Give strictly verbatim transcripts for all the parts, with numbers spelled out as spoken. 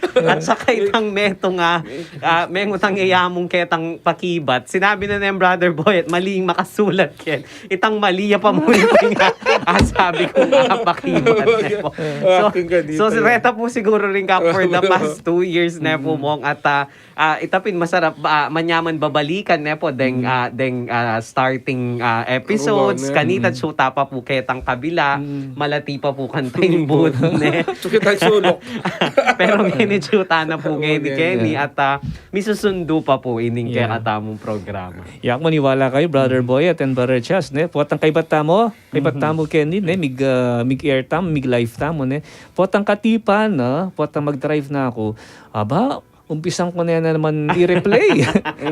At saka itang metung, ah, ah, mengutang ya mung ketang pakibat. Sinabi na neng Brother Boy, at mali ing makasulat ken. Itang mali ya pa mu rin nga. Ah, sabi ku nga pakibat ne pu. So, so, reta pu siguru rin ka for the past two years ne pu, Mong, at, ah, ah, ita pin masarap, ah, manyaman babalikan ne pu deng, ah, deng, ah, starting, ah, episodes. Kanita tsuta pa pu ketang kabila, malati pa pu kanta ing booth ne. Tsuta sulok. Pero ngeni tsuta na pu ngeni, Kenny, at, ah, misusundu pa pu ining kekatamung programa. Yak maniwala kayu, Brother Boy at and Brother Chas, ne? Potang kaibat tamu, kaibat tamu, Kenny, ne? Mig, ah, mig-air tamu, mig-live tamu, ne? Potang katipan, ah, potang mag-drive na ku. Aba, umpisan ku ne naman i-replay.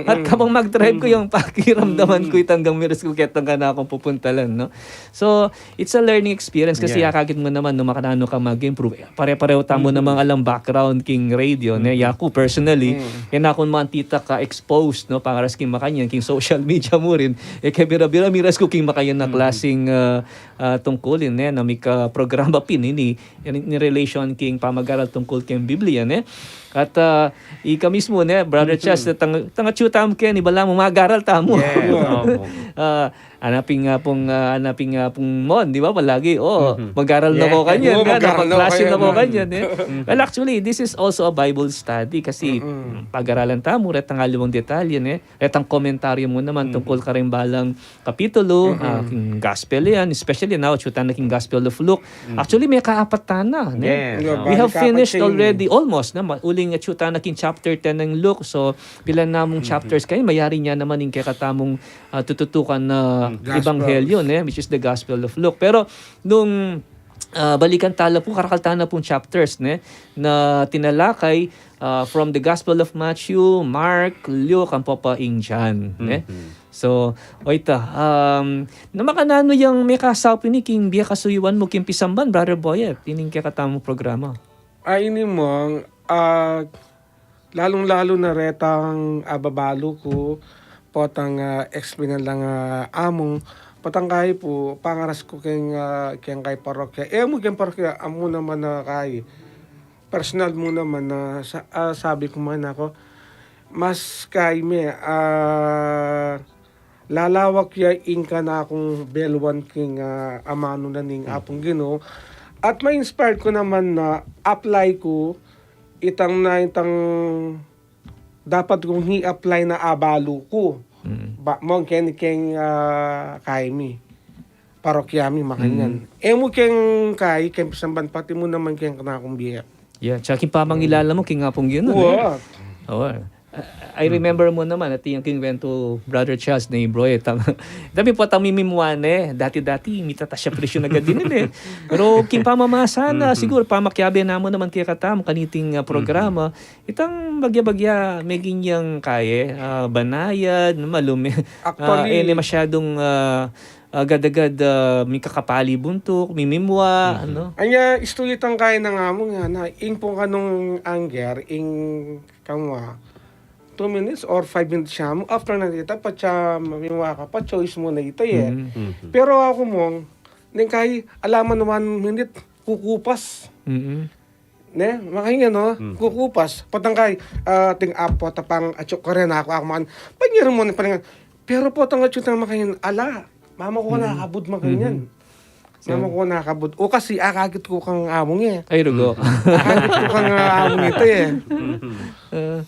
At kabang mag-drive ku, yang pakiramdaman ku itang gang miras ku ketang kanakung pupuntalan, no? So, it's a learning experience kasi akakit mu naman, no, makananu ka mag-improve. Pare-pareho tamu namang alang background king radio, ne? Yaku, personally, kena kung man tita ka exposed, no, pangaras king makanyan, king social media mu rin, e ke bira-bira miras ku king makanyan a klasing, ah, ah, tungkulin, ne, na mika programa pin ini, ini, in relation king pamag-aral tungkul king Biblia, ne? At, ah, ika mismu, ne, Brother Chas, tang-, tangatsu tamu ken, ibala mu mag-aral tamu. Yes, opo. Ah, anaping nga pung, ah, anaping nga pung Mon, di ba? Palagi, oh, mag-aral na ko kanyan, mag-aral na ko kanyan, eh. Well, actually, this is also a Bible study kasi pag-aralan tamu, retang aliwang detalye, ne? Retang komentaryo mu naman tungkul karing balang kapitulo, ah, king gospel yan, especially now, atsu tana king Gospel of Luke. Actually, mekaapat tana, ne? Yes, oh. We have finished already, almost, ne? Ma-, uling atsu tana king chapter ten ning Luke, so, pilan namung chapters kaya, mayari ne naman ing kekatamung, ah, tututukan na ebanghelyo, ne? Which is the Gospel of Luke. Pero, nung, ah, balikan tala pu, karakal tana pung chapters, ne? Na tinalakay, ah, from the Gospel of Matthew, Mark, Luke, ampo pa ing John, ne? So, o ita, um, na makananu yang mekasaup ini king bie kasuyuan mu king pisamban, Brother Boyet, ining kekatamung programa? Ay, ini Mong, ah, lalung-lalu na retang ababalu ku, potang, ah, explain lang, ah, among, potang kayi pu, pangaras ku keng, ah, keng kayi parokya. E mu keng parokya, amu naman na kayi. Personal mu naman na sa-, ah, sabi ku man aku, mas kayi me, ah, lalawak ya ing kanakung beluan king, ah, amanu na ning Apung Ginu. At ma-inspire ku naman na apply ku itang na, itang dapat kung i-apply na abalu ku. Ba, Mong, keng, keng, ah, kayi mi. Parokya mi, makanyan. E mu keng kayi, keng pisamban, pati mu naman keng kanakung bie. Yeah, tsaka king pamangilala mu king Apung Ginu, ne? Wa. Oh, I remember mu naman, at yang king kwento, Brother Charles, ne, bro, e, tang-, tabi pu tang mimimwa ne, dati-dati, mitatas ya presyu na gad ini, e. Pero king pamamasa na, siguru, pamakiabe na mu naman kekatamu, kaniting, ah, programa, itang bagya-bagya, meging yang kayi, ah, banayad, malume, ah, actually, e ne masyadung, ah, agad-agad, ah, mikakapali buntuk, mimimwa, ano? Anya, istorya itang kayi nang among, na, ing pung kanung anger, ing kamwa, two minutes or five minutes ya mu, after na ita, patsa mimwa ka pa, choice mu na ita, e. Pero aku, Mong, neng kayi, ala man one minute, kukupas. Ne, makanyan, no? Kukupas. Potang kayi, ah, ting apo, tapang, atsuk karen aku, aku man. Panyar mu na, paningan. Pero potang atsuk tang makanyan, ala. Mama ku na kabud makanyan. Mama ku na kabud. O kasi, akakit ku kang among, e. Ay, rugo. Akakit ku kang, ah, among ita, e. Ah,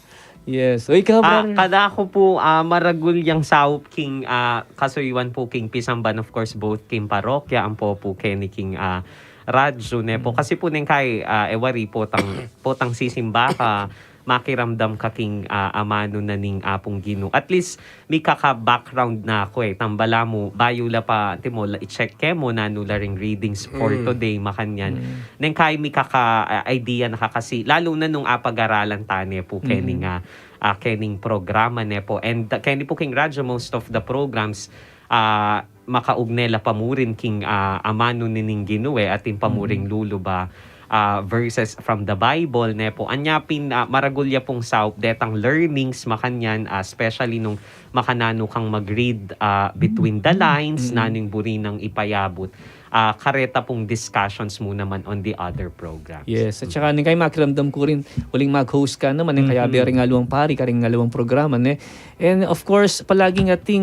yes. O, ikaw, ah, Brother? Kada ku pu, ah, maragul yang saup king, ah, kasuyuan pu king pisamban, of course, both king parokya, ampo pu keni king, ah, radyu, ne pu. Kasi pu neng kayi, ah, e wari, potang, potang sisimba ka, makiramdam ka king, ah, amanu na ning Apung Ginu. At least, mikaka-background na ku, e. Tambala mu, bayu la pa, ti mo, la, i-check ke mu, nanu la ring readings for today, makanyan. Neng kayi mikaka, ah, idea na ka kasi, lalu na nung apag-aralan ta ne pu, keni nga, ah, kening programa ne pu. And, ah, keni pu king radyu, most of the programs, ah, makaugne la pa mu rin king, ah, amanu na ning Ginu, e, atin pa mu ring lulub a, ah, verses from the Bible, ne pu. Anya pin, ah, maragul ya pung saup detang learnings, makanyan, ah, especially nung makananu kang mag-read, ah, between the lines, nanu ing buri nang ipayabut. ah, kareta pung discussions mu naman on the other programs. Yes, at saka ning kay makiramdam ku rin, uling mag-host ka naman, eh, kaya Mhm. bering aliwang pari, karing aliwang programa, ne? And of course, palaging ating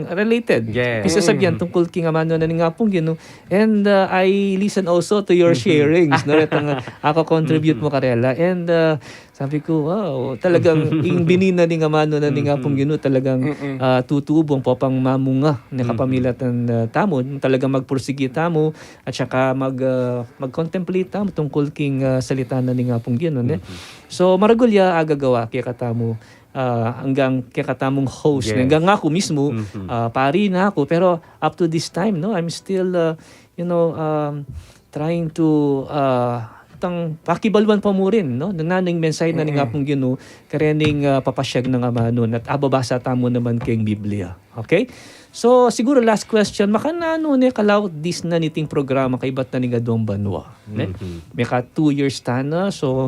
related. Yes. Misasabian Mhm. tungkul king amanu na ning Apung Ginu. And, uh, I listen also to your Mhm. sharings, no? Itang, uh, ako contribute Mhm. mo karela. And, uh, sabi ku, wow, talagang ing binina ning amanu na ning Mhm. Apung Ginu, talagang, Mm-mm. ah, tutubo, papang mamunga, ne, Mm-mm. kapamilatan, ah, tamu, talagang magpursigi tamu, at saka mag, ah, mag-contemplate tamu tungkul king, ah, salita na ning Apung Ginu, ne? Mhm. So, maragul ya agagawa kekatamu, ah, anggang kekatamung host, ne? Yes. Anggang aku mismu, Mhm. ah, pari na aku, pero up to this time, no, I'm still, ah, you know, um, trying to, ah, tang pakibaluan pa mu rin, no? Nanu ing mensahe na ning Mm-mm. Apung Ginu, karening, ah, papasyag nang amanu, at ababasa tamu naman keng Biblia. Okay? So, siguro last question, makananu ne kalaut disnan iting programa kaybat na ning aduang banua, ne? Mhm. Meka two years ta na, so,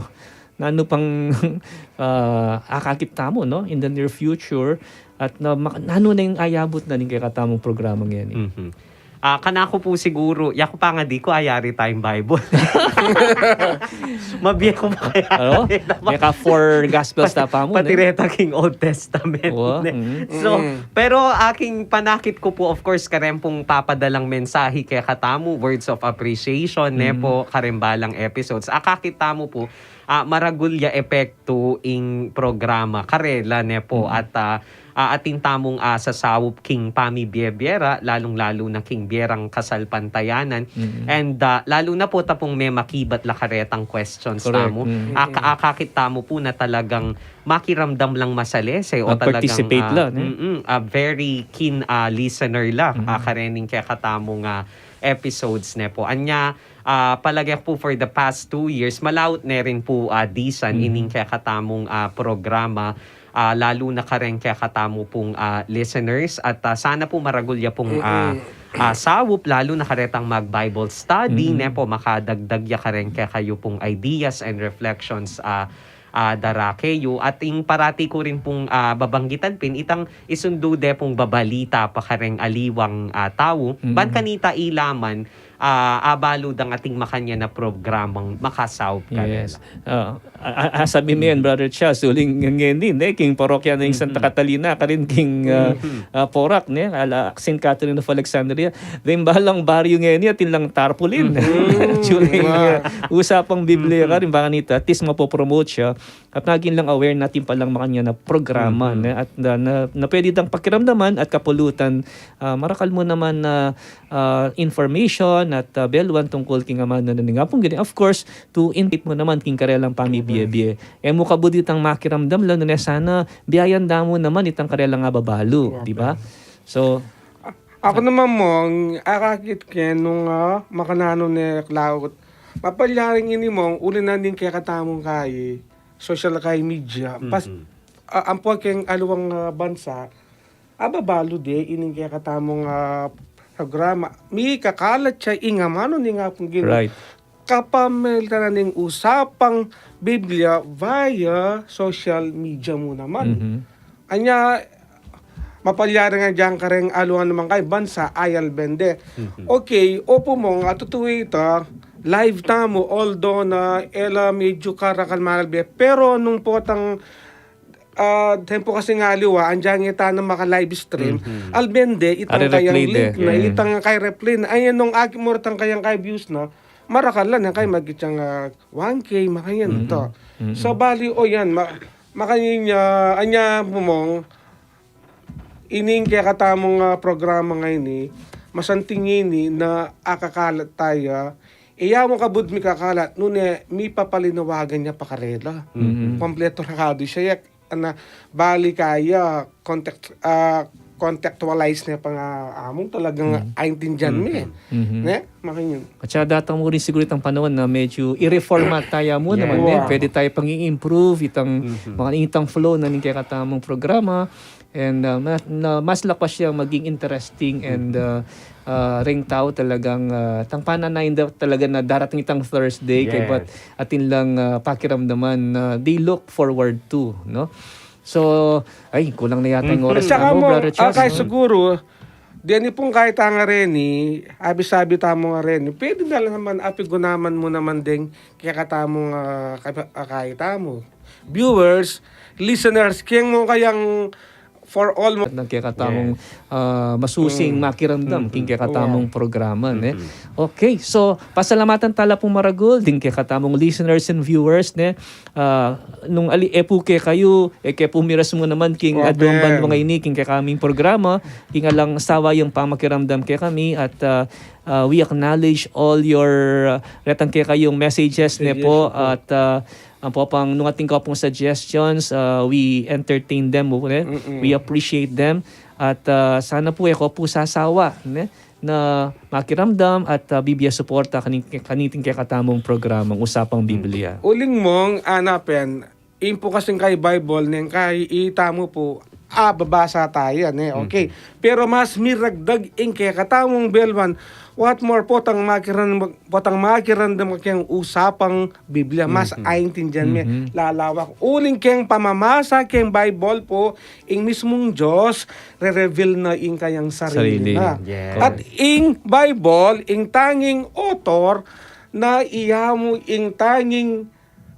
nanu pang, ah, akakit tamu, no? In the near future, at na, mak-, nanu ne ing ayabut na ning kekatamung programa ngeni? Mhm. Ah, kanaku pu siguru, yaku pa nga di ku ayari tayang Bible. Mabie ku pa kaya Ano? Meka four gospels Pati, ta pa mu, pati ne? Reta king Old Testament, Wa, ne? Mm. So, Mm. pero aking panakit ku pu, of course, kareng pung papadalang mensahe kekatamu, words of appreciation, ne Mm. po, kareng balang episodes. Akakit tamu pu, ah, maragul ya epektu ing programa karela, ne po, Mm. at, ah, ah, atin tamung, ah, sasaup king pamibie-bie ra, lalung-lalu na king bie rang kasalpantayanan. Mm. And, ah, lalu na po tapung memakibat la karetang questions Correct. tamu. Mm. Aka-, akakit tamu pu na talagang makiramdam lang masalese o talagang, Mag-participate ah, la, ne? mm-mm, ah, very keen, ah, listener la, Mm. ah, karening kekatamung, ah, episodes, ne po. Anya, ah, palage ku pu for the past two years, malaut ne rin pu, ah, disnan Mhm. ining kekatamung, ah, programa, ah, lalu na kareng kekatamu pung, ah, listeners. At, ah, sana pu maragul ya pung, ah, Mm-mm. ah, saup, lalu na karetang mag-Bible study, Mhm. ne po, makadagdag ya kareng kekayu pung ideas and reflections, ah, ah, dara keyu. At ing parati ku rin pung, ah, babanggitan pin, itang isundu de pung babalita pa kareng aliwang, ah, tau. Mm. Ban kanita ila man, ah, abalu dang ating makanyan a programang makasaup karela. Yes. Ah, a-, a-, asabi mi yan, Mm. Brother Charles, uling ngeni, ne, king parokya na ning Santa Mm-hmm. Catalina, karin king, ah, Mm-hmm. ah, Porac, ne, ala, Saint Catherine of Alexandria. Deng balang baryu ngeni, atin lang tarpaulin. Mm-hmm. Uling, Wow. ah, usapang Biblia Mm-hmm. karin, baka nita, at least mapopromote siya. At naging lang aware na atin palang makanyan a programa, Mhm. ne? At na, na, na pwede tang pakiramdaman at kapulutan, ah, marakal mu naman na, ah, information at, ah, beluan tungkul king amanu na ning Apung Ginu. Of course, to invite mu naman king karelang pamibie-bie. E mu kabud itang makiramdam, lalo ne sana biayan da mu naman itang karelang ababalu, Wa di ba? pa. So, A-, aku naman, Mong, akakit ke nung, ah, makananu ne kalaut. Mapalyaring ini, Mong, uli na ning kekatamung kay social kay media. Pas, Mhm. a-, ampo keng aliwang, ah, bansa, ababalu de ining kekatamung, ah, programa. Mikakalat ya ing amanu ning Apung Ginu. Right. Kapamilatan na ning usapang Biblia via social media mu naman. Mhm. Anya, mapalyari nga dyan kareng aliwa namang kay bansa, ay albende. Mhm. Okay, opu, Mong, atutu ita, live tamu, although na e la medyu karakal manalbe, pero nung potang, ah, tempo kasi nga aliwa, andyan ita na maka-live stream, Mhm. albende, itang Are kayang replay de. link na, Yeah. itang kay replay na, ayan nung aki mo itang kayang kay views na, marakal la na kay magitsang, ah, one K, makanyan Mhm. to. Mhm. So, bali, o yan, ma-, makanyan, anya, Mong, ining kekatamung, ah, programa ngeni, masanting ini na akakalat taya, e ya mu kabud mikakalat, nune mipapalinawagan ya pa karela. Mhm. Kompleto ra kadu siya, ya, ana, bali kaya, context, ah, contextualize ne pa nga amung talagang Mhm. aintindian mi. Mhm. Mhm. Ne? Makanyan. At saka datang mu rin siguro itang panahon na medyu i-reformat taya mu Yeah. naman, ne? Wow. Pwede taya pang i-improve itang Mhm. mga itang flow na ning kekatamung programa. And, ah, ma-, na mas lakwas siyang maging interesting and, Mhm. ah, ah, reng tau talagang, ah, tang pananayan da-, talaga na darating itang Thursday, kay Yes. ba't atin lang, ah, pakiramdaman na they look forward to, no? So, ay, kulang na yata yung Mhm. oras At saka namu, mo, Brother ah, Charles, kay no? siguro, Deni pung kaita nga reni, abi-abi tamu nga reni. Pwede na la naman, apigunaman mu naman deng kekatamung, ah, kapa-, ah, kaita mu. Viewers, listeners, keng mu kayang for all mo. Nang kekatamung, ah, masusing makiramdam king kekatamung programa, ne? Okay, so, pasalamatan tala pung maragul ding kekatamung listeners and viewers, ne? Ah, nung ali, e pu kekayu, e ke pu miras mu naman king aduang banwa ngeni king kekaming programa, king alang sawa yang pamakiramdam kekami at, ah, ah, we acknowledge all your, ah, retang kekayung messages, ne po, at, ah, ampo pang nung atin kayu pung suggestions, ah, we entertain them, ne? We appreciate them. At, ah, sana pu e ko pu sasawa, ne? Na makiramdam at, ah, bibie suporta kani-, kaniting kekatamung programang Usapang Biblia. Uling mung, ana pen, ing pu kasing kay Bible, neng kay ita mu pu, ah, babasa taya, ne? Okay. Pero mas miragdag ing kekatamung belwan, what more potang makiran-, potang makiramdam keng Usapang Biblia, mas aintindian me, lalawak. Uling keng pamamasa keng Bible pu, ing mismung Dios, re-reveal na ing kayang sarili na. At ing Bible, ing tanging author, na iya mu ing tanging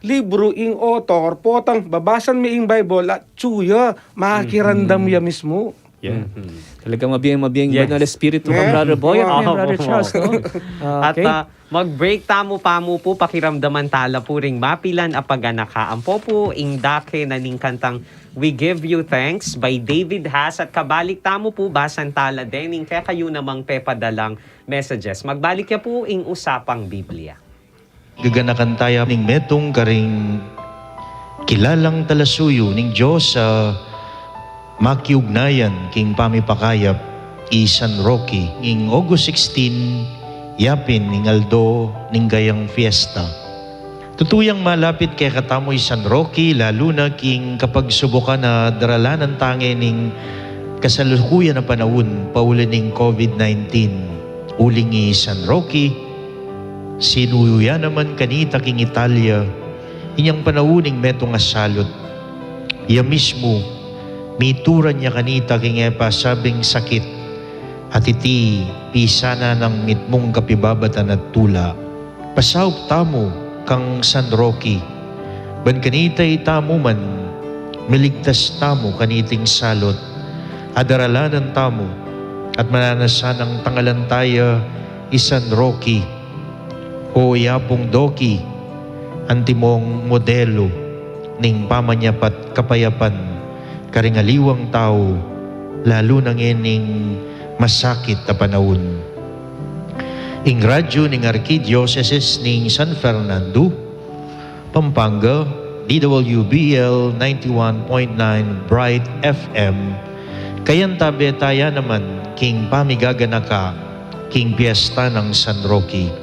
libru ing author, potang babasan me ing Bible at atsu ya, makiramdam ya mismu. Yeah. Talagang mabieng, mabieng banal a espiritu kang Brother Boy at kang Brother Charles, no? At, ah, mag-break tamu pamu pu, pakiramdaman tala pu ring mapilan a paganaka. Ampo pu ing dake na ning kantang We Give You Thanks by David Haas at kabalik tamu pu, basan tala deng kekayu namang pepadalang messages. Magbalik ya pu ing Usapang Biblia. Gaganakan taya ning metung karing kilalang talasuyu ning Dios a makiugnayan king pamipakayap, i San Roque. Ing August sixteen, yapin ing aldo ning kayang fiesta. Tutu yang malapit kekatamu i San Roque, lalu na king kapagsubukan a daralanan tang king kasalukuyan a panaun, pauli ning COVID nineteen. Uling i San Roque, sinuyu ya naman kanita king Italia, inyang panaun ning metung a salut. Iya mismu, mituran ya kanita king e pasabing sakit, at iti pisanan nang mitmung kapibabatan at tula. Pasaup tamu kang San Roque, ban kanita itamu man miligtas tamu kaniting salut, a daralanan tamu, at mananasan nang tangalan taya i San Roque, o yapung doki, antimong modelu ning pamanyapat kapayapan karing aliwang tau, lalu na ngening masakit a panaun. Ing radyu ning Arkidiosesis ning San Fernando, Pampanga, D W B L ninety-one point nine Bright F M, kayantabe taya naman king pamigaganaka king piesta nang San Roque.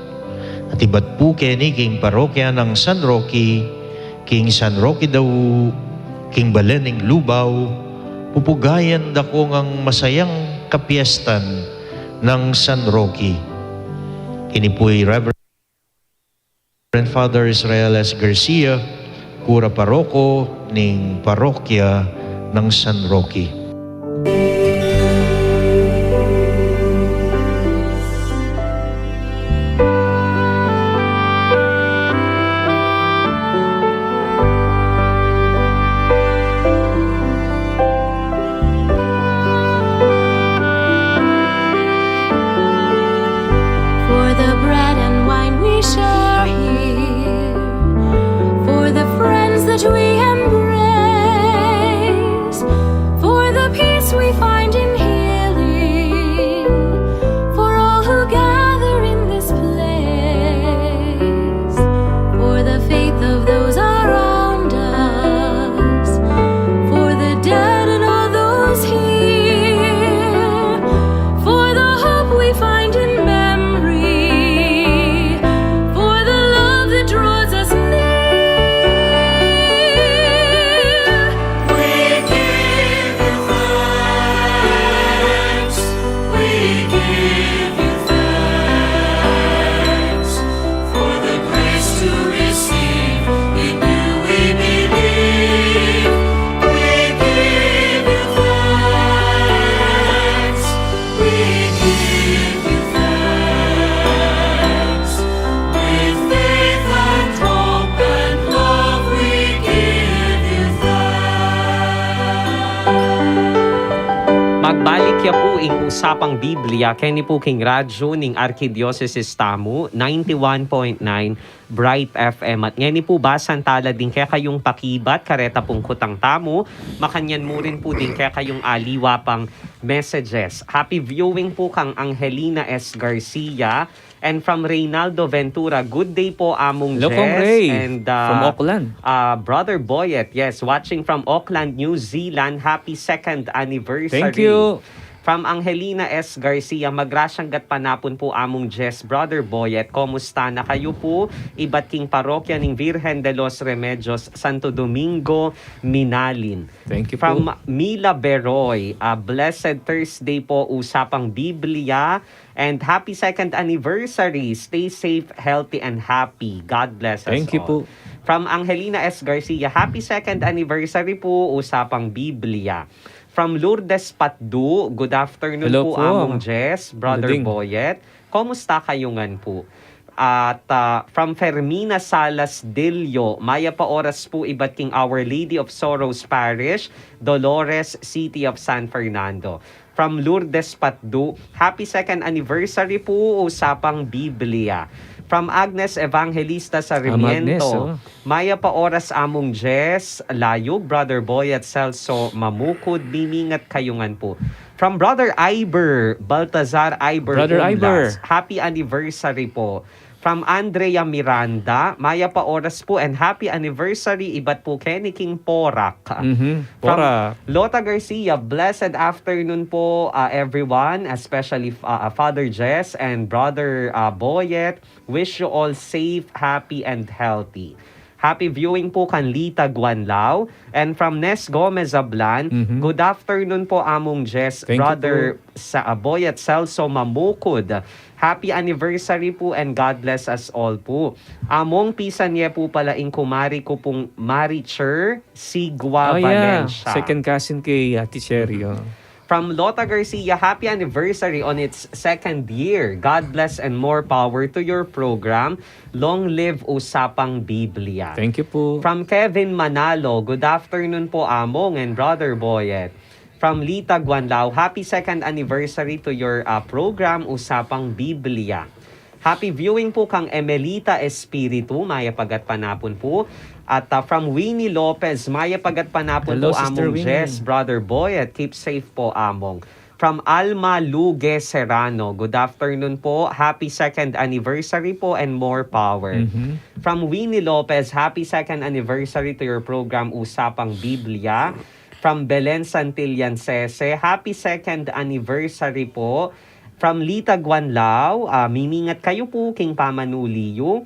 At ibat pu keni king parokya nang San Roque, king San Roque Dau, king Balen ning Lubao, pupugayan da ko ngang masayang kapiestan nang San Roque. Ini pu'y Reverend Father Israel S. Garcia, kura paroko ning parokya nang San Roque. For the bread and wine we share here, for the friends that we embrace, for the Kaya pu ing Usapang Biblia, keni pu king radyu ning Arkidiosesis tamu, ninety-one point nine Bright F M. At ngeni pu, basan tala ding kekayung pakibat, kareta pung kutang tamu, makanyan mu rin pu ding kekayung aliwa pang messages. Happy viewing pu kang Angelina S Garcia, and from Reynaldo Ventura, "Good day po, Among Hello, Jess Kong Ray. and, uh, From Auckland. uh, Brother Boyet." Yes, watching from Auckland, New Zealand. Happy second anniversary. Thank you. From Angelina S Garcia, "Magrasyang gatpanapun po, Among Jess, Brother Boyet. Komusta na kayu po? Ibat king parokya ning Virgen de los Remedios, Santo Domingo, Minalin." Thank you From po. Mila Beroy, "A blessed Thursday po, Usapang Biblia, and happy second anniversary. Stay safe, healthy, and happy. God bless us Thank you all." po. From Angelina S Garcia, "Happy second anniversary po, Usapang Biblia." From Lourdes Patdu, "Good afternoon Hello po, po. Among Jess, Brother Magandang. Boyet. Komusta kayu ngan po?" At, ah, from Fermina Salas Delio, "Mayap a oras po ibat king Our Lady of Sorrows Parish, Dolores, City of San Fernando." From Lourdes Patdu, "Happy second anniversary po, Usapang Biblia." From Agnes Evangelista Sarmiento, Agnes, oh. "Mayap a oras, Among Jess, Layug, Brother Boyet Celso Mamukud, mimingat kayu ngan po." From Brother Iber, Baltazar Iber Brother Umlas, Iber. "Happy anniversary po." From Andrea Miranda, "Mayap a oras po and happy anniversary, ibat po keni king Porac." Mhm. From Porac. Lota Garcia, "Blessed afternoon po, uh, everyone, especially, uh, uh, Father Jess and Brother, uh, Boyet. Wish you all safe, happy, and healthy." Happy viewing po kan Lita Guanlao. And from Nes Gomez Ablan, Mhm. "Good afternoon po, Among Jess, Thank you Brother po. sa, uh, Boyet Celso Mamukud. Happy anniversary po and God bless us all po. Among, pisan ye po pala ing kumari ku pung Maricher Sigua Oh, yeah. Valencia." Second cousin kay Ate Cherry, oh. From Lota Garcia, "Happy anniversary on its second year. God bless and more power to your program. Long live Usapang Biblia." Thank you po. From Kevin Manalo, "Good afternoon po, Among and Brother Boyet." From Lita Guanlao, "Happy second anniversary to your, uh, program, Usapang Biblia." Happy viewing po kang Emelita Espiritu, mayap a gatpanapun po. At, uh, from Winnie Lopez, "Mayap a gatpanapun Hello, po, Sister Among Winnie. Jess, Brother Boyet. Keep safe po, Among." From Alma Luge Serrano, "Good afternoon po. Happy second anniversary po and more power." Mhm. From Winnie Lopez, "Happy second anniversary to your program, Usapang Biblia." From Belen Santillan Sese, "Happy second anniversary po." From Lita Guanlao, ah, "Mimingat kayu po king pamanuli yu."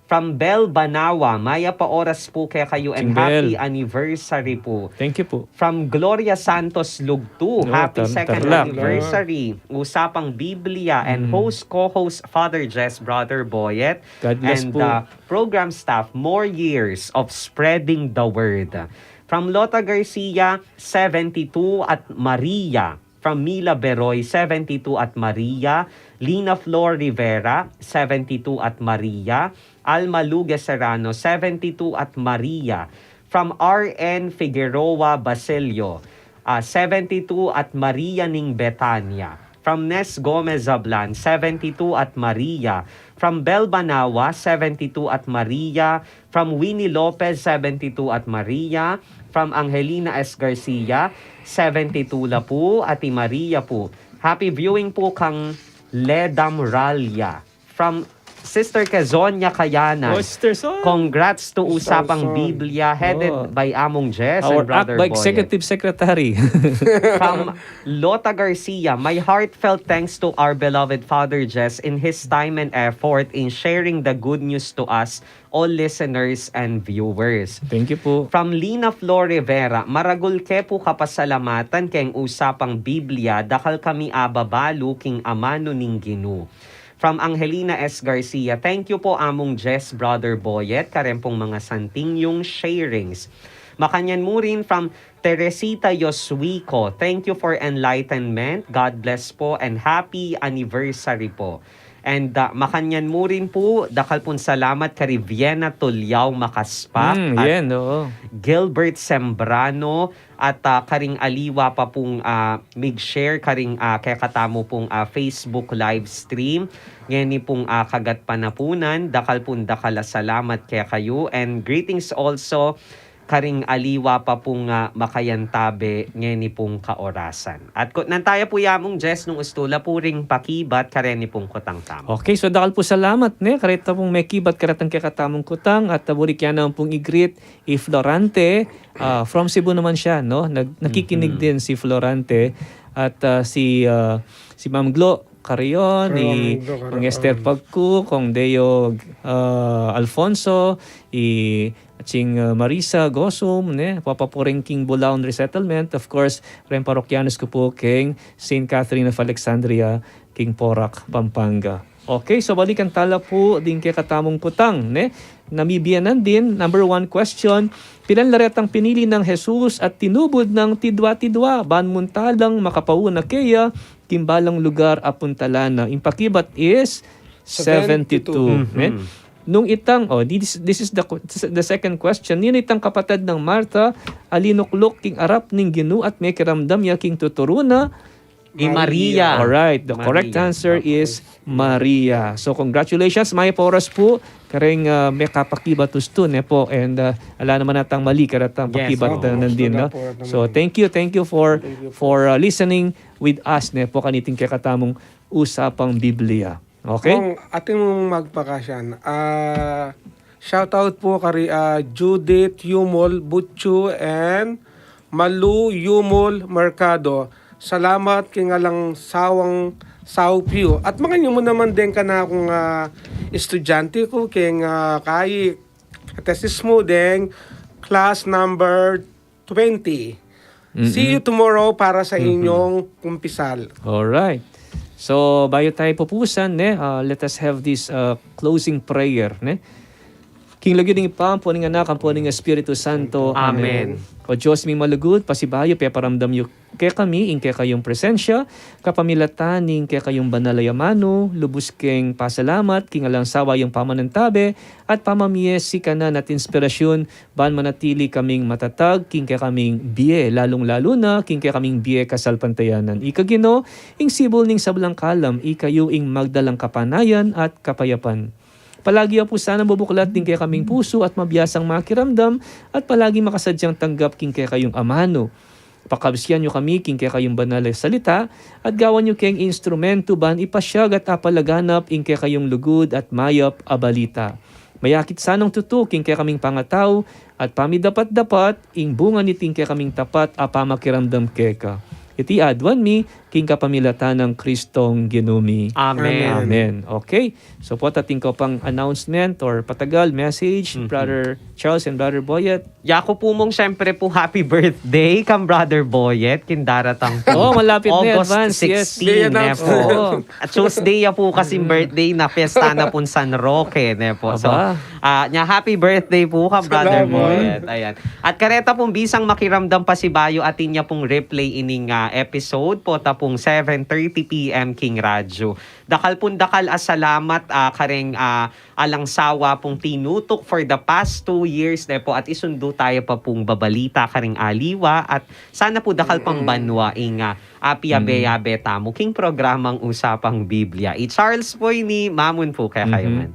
From Bel Banawa, "Mayap a oras po kekayu and King Bel. Happy anniversary po." Thank you po. From Gloria Santos Lugtu, Oh, "Happy Tar-, second Tarlac. anniversary, Usapang Biblia, and Mm. host, co-host, Father Jess, Brother Boyet, God bless and, po. uh, program staff, more years of spreading the word." From Lota Garcia, "Seventy-two at Maria." From Mila Beroy, "Seventy-two at Maria." Lina Flor Rivera, "Seventy-two at Maria." Alma Luge Serrano, "Seventy-two at Maria." From R N Figueroa Basilio, ah, "Seventy-two at Maria ning Betania." From Nes Gomez Zablan, "Seventy-two at Maria." From Bel Banawa, "Seventy-two at Maria." From Winnie Lopez, "Seventy-two at Maria." From Angelina S Garcia, "Seventy-two la pu, Ate Maria pu." Happy viewing pu kang Ledam Ralia. From Sister Kezonia Kayana, Oh, Sister Son. "Congrats to Sister Usapang Son. Biblia, headed Oh. by Among Jess Our and Brother Akba Boyet." Executive Secretary. From Lota Garcia, "My heartfelt thanks to our beloved Father Jess in his time and effort in sharing the good news to us, all listeners and viewers." Thank you po. From Lina Flor Rivera, "Maragul ke pu kapasalamatan keng Usapang Biblia, dakal kami ababalu king amanu ning Ginu." From Angelina S Garcia, "Thank you po, Among Jess, Brother Boyet, kareng pung mga santing yung sharings." Makanyan mu rin from Teresita Yoswico, "Thank you for enlightenment. God bless po and happy anniversary po." And, ah, makanyan mu rin pu, dakal pung salamat kari Vienna Tulyao Makaspak Mm, at yan, oo. Gilbert Sembrano at, ah, karing aliwa pa pung, ah, mig-share karing, ah, kekatamu pung, ah, Facebook live stream. Ngeni pung, ah, kagat panapunan, dakal pung dakal a salamat kekayu. And greetings also karing aliwa pa pung, ah, makayantabe ngeni pung kaorasan. At kutnan taya pu ya Mung Jess nung ustu la pu ring pakibat kareni pung kutang tamu. Okay, so dakal pu salamat, ne, kareta pung mekibat karetang kekatamung kutang at, ah, buri ke naman pung i-greet i Florante, ah, from Cebu naman siya, no? Nag-, nakikinig Mhm. din si Florante at, ah, si, ah, si Ma'am Glo Carrion, Kay i Ma'am Glo Carrion. Mang Esther Pagku, Kong Deo, ah, Alfonso, i Ching, ah, Marisa Gosum, ne, papapuring king Bulaon Resettlement. Of course, ren parokyanos ku pu king Saint Catherine of Alexandria, king Porac, Pampanga. Okay, so balikan tala pu ding kekatamung kutang, ne? Namibianan din, number one question, pilan la retang pinili nang Jesus at tinubud nang tidwa-tidwa, ban muntalang makapauna keya, king balang lugar a puntalan na? Ing pakibat is seventy-two, Seventy-two. ne? Mhm. Nung itang, oh, this, this is the, qu- the second question. Ninu itang kapatad nang Marta a linukluk king arap ning Ginu at mekiramdam ya king tuturu na? I Maria. Maria. Alright, the correct Maria. answer is Maria. So, congratulations, mayap a oras pu, kareng, ah, mekapakibat ustu, ne pu. And, ah, ala naman atang mali, karetang Yes, pakibat oo. na nandin, Wala no? pu, wala So, naman. thank you, thank you for, Thank you pu. for, ah, listening with us, ne pu, kaniting kekatamung Usapang Biblia. Okay? Kung atin mung magpakasyan, ah, shout out pu kari, ah, Judith Yumol Butchu and Malu Yumol Mercado. Salamat king alang sawang saupiu. At makanyan mu naman deng kanakung, ah, estudyante ku, keng, ah, kay katesismu deng class number twenty. See you Mm-mm. tomorrow para sa Mm-hmm. inyong kumpisal. Alright. So, bayu tayu pupusan, ne, ah, let us have this, ah, closing prayer, ne? King lagyu ning Ibpa, ampo ning Anak, ampo ning Espiritu Santo. Amen. Amen. O Dios ming malugud, pasibayu peparamdam yu kekami ing kekayung presensya, kapamilatan ning kekayung banal a amanu, lubus keng pasalamat king alang sawa yang pamanantabe at pamamie sikanan at inspirasyun ban manatili kaming matatag king kekaming bie, lalung-lalu na king kekaming bie kasalpantayanan. Ika Ginu, ing sibul ning sablang kalam, ika yu ing magdalang kapanayan at kapayapan. Palagi yu pu sanang bubuklat ding kekaming pusu at mabiasang makiramdam at palagi makasadyang tanggap king kekayung amanu. Pakabsian yu kami king kekayung banal a salita at gawan yu keng instrumentu ban ipasyag at apalaganap ing kekayung lugud at mayap a balita. Mayakit sanang tutu king kekaming pangatau at pamidapat-dapat ing bunga niting kekaming tapat a pamakiramdam keka. Iti aduan mi king kapamilatan nang Kristong Ginu mi. Amen. Amen. Okay. So, pu, atin ka pang announcement or patagal, message, Mhm. Brother Charles and Brother Boyet? Yaku pu mung siyempre pu, happy birthday kang Brother Boyet, king daratang pu Oh, malapit na, August advance, yes. sixteen, Day ne announce. pu. Oo. At Tuesday ya pu kasing Mm. birthday na, piyesta na pung San Roque, ne pu. So, Aba. ah, nya, happy birthday pu kang Brother Salamat. Boyet. Ayan. At kareta pung bisang makiramdam pasibayu, atin ya pung replay ining, ah, episode, pota pung seven thirty P M king radyo. Dakal pung dakal a salamat, ah, kareng, ah, alang sawa pung tinutuk for the past two years, ne pu, at isundu taya pa pung babalita karing aliwa, at sana pu dakal pang Mm. banwa ing, ah, apiabe-abe tamu king programang Usapang Biblia. I Charles pu ini, mamun pu kekayu Mhm. man.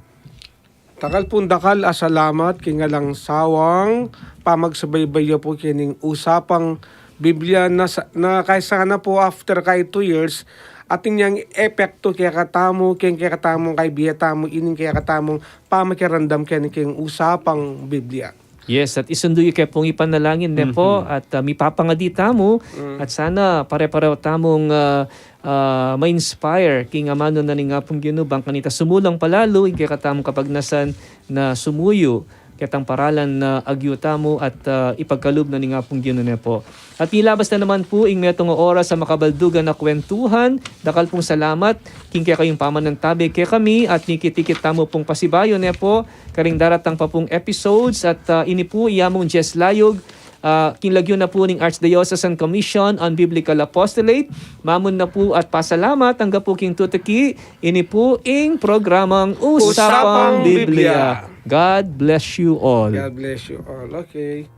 Dakal pung dakal a salamat king alang sawang pamagsubaybay yu pu kening Usapang Biblia na sa-, na kaysa na pu after kay two years, atin yang epektu kekatamu, keng kekatamung kay bie tamu, ining kekatamung pamakiramdam keni king Usapang Biblia. Yes, at isundu yu ke pung ipanalangin ne pu, Mhm. at, ah, mipapangadi tamu, Mm. at sana pare-pareho tamung, ah, ah, ma-inspire king amanu na ning Apung Ginu, bang kanita sumulang palalu ing kekatamung kapagnasan na sumuyu ketang paralan na agyu tamu at, ah, ipagkalub na ning Apung Ginu ne pu. At milabas na naman pu ing metung a oras a makabaldugan a kwentuhan. Dakal pung salamat king kekayung pamanantabe kekami at mikit-ikit tamu pung pasibayu ne pu karing daratang pa pung episodes at, ah, ini pu i amung Jess Layug ah, king lagyu na pu ning Archdiocesan Commission on Biblical Apostolate. Mamun na pu at pasalamat, angga pu king tutuki, ini pu ing programang Usapang Biblia. God bless you all. God bless you all. Okay.